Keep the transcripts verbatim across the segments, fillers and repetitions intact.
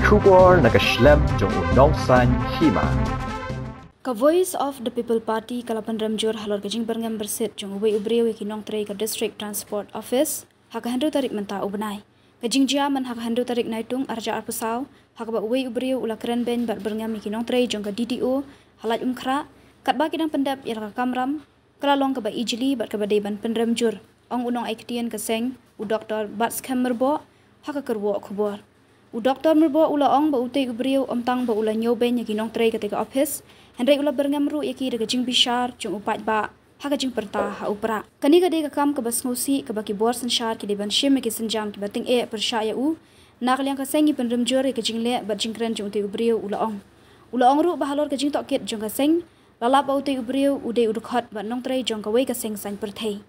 Khubor na ka shlem jong u nongsan hima. Ka Voice of the People Party ka la pynrem jur halor ka jingbyrngem byrsit jong uwei u briew ïa ki nongtrei ka District Transport Office ha ka hynriew tarik mynta u bnai. Ka jingjia man ha ka hynriew tarik Naitung arja arphew saw ha kaba uwei u briew u la kren beiñ bad byrngem ïa ki nongtrei jong ka D T O ha Laitumkhrah katba ki dang pyndep ïa la ka kamram ka la long kaba ijli bad kaba dei ban pynrem jur, ong u nongai ktien ka seng u Doktor Batskhem Myrboh ha ka kyrwoh khubor. U Doktor Myrboh u la ong ba utei u briew ym tang ba u la ñiew beiñ ïa ki nongtrei katei ka ophis, hynrei u la byrngem ruh ïa ki da ka jingbishar jong u paidbah ha ka jingpyrta ha u prah. Kane ka dei ka kam kaba sngewsih kaba ki bor synshar ki dei ban shim ïa ki sienjam kiba tyngeh pyrshah ïa u. Na ka liang ka seng ngi pynrem jur ïa ka jingleh bad jingkren jong utei u briew, u la ong. U la ong ruh ba halor ka jingtohkit jong ka seng la lap ba utei u briew u dei u dkhot bad nongtrei jong kawei ka seng saiñ pyrthei.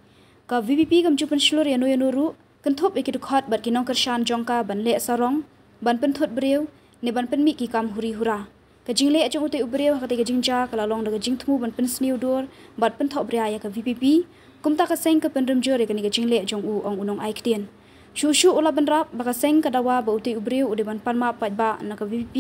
Ka V P P kam ju pynshlur ïano ïano ruh, kynthup ïa ki dkhot bad ki nongkyrshan jong ka ban leh sarong, ban pynthut briew ne ban pynmih ki kam huri hura. Ka jingleh jong utei u briew ha katei ka jingjia ka la long da ka jingthmu ban pynsniew dur bad pynthohbria ïa ka V P P. Kumta ka seng ka pynrem jur ïa kane ka jingleh jong u, ong u nongai ktien. Shuh shuh u la bynrap ba ka seng ka dawa ba utei u briew u dei ban pan map paidbah na ka V P P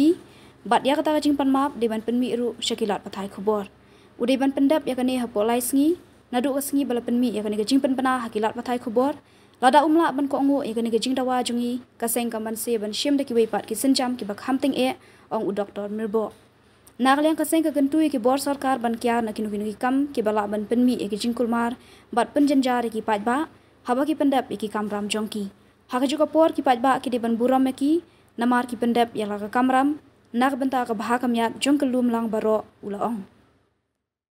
bad ïa kata ka jingpan map dei ban pynmih ruh sha ki lad pathai khubor. U dei ban pyndep ïa kane hapoh lai sngi naduh ka sngi ba la pynmih ïa kane ka jingpynbna ha ki lad pathai khubor. Lada um lah ban kohnguh ïa kane ka jingdawa jong ngi, ka seng kam banse ban shim da kiwei pat ki sienjam kiba kham tyngeh, ong u Doktor Myrboh. Na ka liang ka seng ka kyntu ïa ki bor sorkar ban kiar na kino kino ki kam kiba lah ban pynmih ïa ki jingkulmar bad pynjynjar ïa ki paidbah haba ki pyndep ïa ki kamram jong ki. Ha kajuh ka por ki paidbah ki dei ban burom ïa ki namar ki pyndep ïa la ka kamram na ka bynta ka bha ka miat jong ka lum lang baroh, u la ong.